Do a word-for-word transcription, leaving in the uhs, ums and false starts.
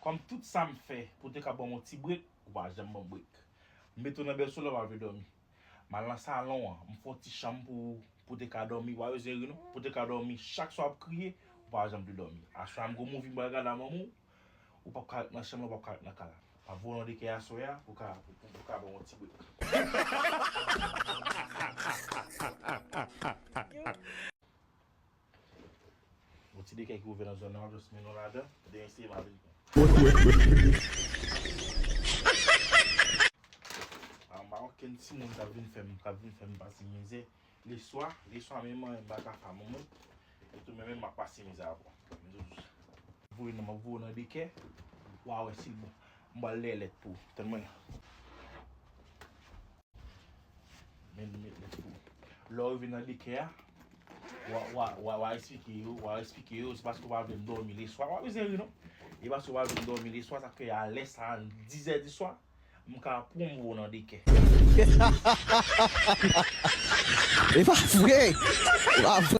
Kòm tout sa m fè pou te ka ban m yon ti brek, ou pa janm ban m brek. M mete w nan bèso la, w pa vle dòmi. M al nan salon an, m fè yon ti chanm pou, pou te ka dòmi, w pa bezwen ri non, pou te ka dòmi, chak swa w ap kriye, ou pa janm vle dòmi. Aswè a m gon movie m pral gade a manman w, ou p ap ka ret nan chanm lan, ou p ap ka ret nan kay la. M ap voye w nan dekè aswè a, pou ka, pou, pou, pou ka ban w yon ti brek. Yon ti dekè ki ouvè nan zòn nan, w ap just mennen w ladan, dèyè se m ap vin pran. A, m pa okenn timoun k ap vin fè m, k ap vin fè m pase mizè. Leswa, leswa menm mwen, m pa ka fè moun. E tou menm, menm m ap pase mizè avè w. M di w, voye nan, m ap voye w nan dekè. W a wè si l bon. M pral lè lèt pou ou. Tann mwen la. Men, men, men, lè w rive nan dekè a, w a, w a, w a, w a eksplike yo, w a eksplike yo, se paske w pa vle m dòmi leswa, w pa bezwen ri non. E paske w pa vle m dòmi leswa, sa fè a lè sa a, dizè di swa, m ka pran w nan dekè. E pa vre! E pa vre!